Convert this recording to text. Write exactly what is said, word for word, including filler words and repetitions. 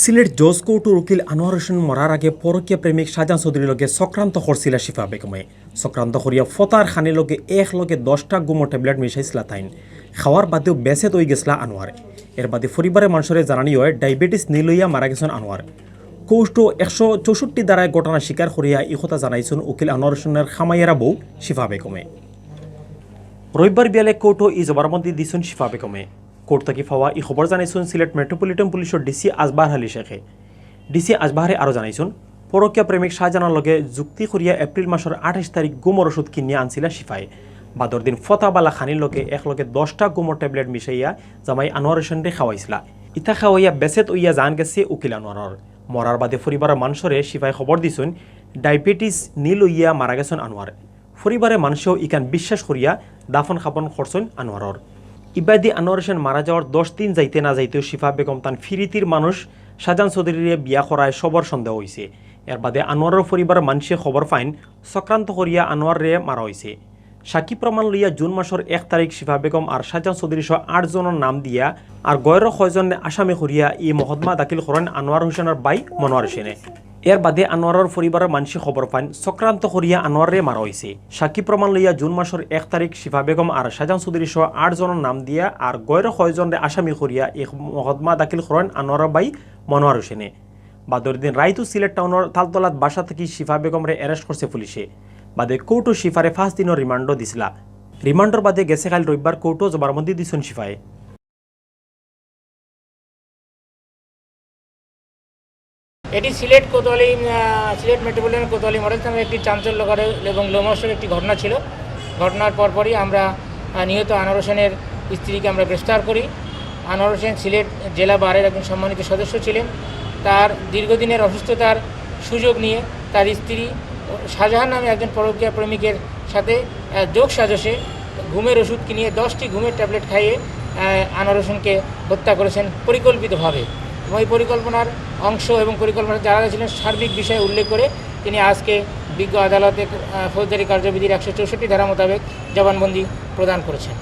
সিলেট জজ কোর্টর উকিল আনোয়ার হোসেন মরার আগে পরকীয়া প্রেমিক শাহজাহান চৌধুরীর লগে চক্রান্ত করছিলা শিফা বেগমে। চক্রান্ত করিয়া ফতার খানির লগে এক লগে দশটা ঘুমর ট্যাবলেট মিশাইছিলা তাইন। খাওয়ার বাদেও বেচেত অই গেছলা আনোয়ার। এর বাদে পরিবারের মানষরে জানানি অয় ডায়াবেটিস নি লইয়া মারা গেছইন আনোয়ার। কোর্টো একশো চৌষট্টি ধারায় ঘটনা স্বীকার করিয়া ই কথা জানাইছইন উকিল আনোয়ার হোসেনের খামাইয়ারা বউ শিফা বেগমে। রবিবার বিয়ালে কোর্টো ই জবানবন্দি দিছইন শিফা বেগমে। কোর্ট থাকি পাওয়া ই খবর জানাইছইন সিলেট মেট্রোপলিটন পুলিশর ডিসি আজবাহার আলী শেখে। ডিসি আজবাহারে আরও জানাইছইন, পরকীয়া প্রেমিক শাহজাহানর লগে যুক্তি করিয়া এপ্রিল মাসর আঠাইশ তারিখ ঘুমর ওষুধ কিনিয়া আনছিলা শিফায়। বাদর দিন ফতা বালা খানির লগে এক লগে দশটা ঘুমর ট্যাবলেট মিশাইয়া জামাই আনোয়ার হোসেনরে খাওয়াইছিলা। ইতা খাওয়াইয়া বেচেত অইয়া জান গেছে উকিল আনোয়ারর। মরার বাদে পরিবারর মানষরে শিফায় খবর দিছইন, ডায়াবেটিস নি লইয়া মারা গেছইন আনোয়ার। পরিবারের মানষেও ইখান বিশ্বাস করিয়া দাফন কাফন করছইন আনোয়ারর। ইবাদি আনোয়ার হোসেন মারা যাওয়ার দশ দিন যাইতে না যাইতেও শিফা বেগম তান ফিরিতির মানুষ শাহজাহান চৌধুরীরে বিয়া করায় সবর সন্দেহ অইছে। এর বাদে আনোয়ারর পরিবারর মানষে খবর পাইন চক্রান্ত করিয়া আনোয়াররে মারা অইছে। সাক্ষী প্রমাণ লইয়া জুন মাসর এক তারিখ শিফা বেগম আর শাহজাহান চৌধুরী সহ আট জনর নাম দিয়া আর গয়র কয়জনরে আসামি করিয়া ই মকদ্দমা দাখিল করইন আনোয়ার হোসেনর ভাই মনোয়ার হোসেনে। এর বাদে আনোয়ারর পরিবারর মানষে খবর পাইন চক্রান্ত করিয়া আনোয়াররে মারা অইছে। সাক্ষী প্রমাণ লইয়া জুন মাসর এক তারিখ শিফা বেগম আর শাহজাহান চৌধুরী সহ আট জনর নাম দিয়া আর গয়র কয়জনরে আসামি করিয়া ই মকদ্দমা দাখিল করইন আনোয়ারর ভাই মনোয়ার হোসেনে। বাদর দিন রাইতও সিলেট টাউনর তালতলাত বাসা থাকি শিফা বেগমরে অ্যারেস্ট করছে পুলিশে। বাদে কোর্টো শিফারে পাঁচ দিনর রিমান্ডও দিছলা। রিমান্ডর বাদে গেছে কাইল রবিবার কোর্টো জবানবন্দি দিছইন শিফায়। এটি সিলেট কোতোয়ালি, আহ, সিলেট মেট্রোপলিটন কোতোয়ালি মডেল থানার একটি চাঞ্চল্যকর এবং লোমহর্ষক একটি ঘটনা ছিল। ঘটনার পরপরই আমরা, আহ, নিহত আনোয়ার হোসেনের স্ত্রীকে আমরা গ্রেফতার করি। আনোয়ার হোসেন সিলেট জেলা বারের একজন সম্মানিত সদস্য ছিলেন। তার দীর্ঘদিনের অসুস্থতার সুযোগ নিয়ে তার স্ত্রী শাহজাহান নামে একজন পরকীয়া প্রেমিকের সাথে, আহ, যোগ সাজসে ঘুমের ওষুধ কিনিয়ে দশটি ঘুমের ট্যাবলেট খাইয়ে, আহ, আনোয়ার হোসেনকে হত্যা করেছেন পরিকল্পিতভাবে। এবং এই পরিকল্পনার অংশ এবং পরিকল্পনা যারা ছিলেন সার্বিক বিষয়ে উল্লেখ করে তিনি আজকে বিজ্ঞ আদালতে, আহ, ফৌজদারি কার্যবিধির একশো চৌষট্টি ধারা মোতাবেক জবানবন্দি প্রদান করেছেন।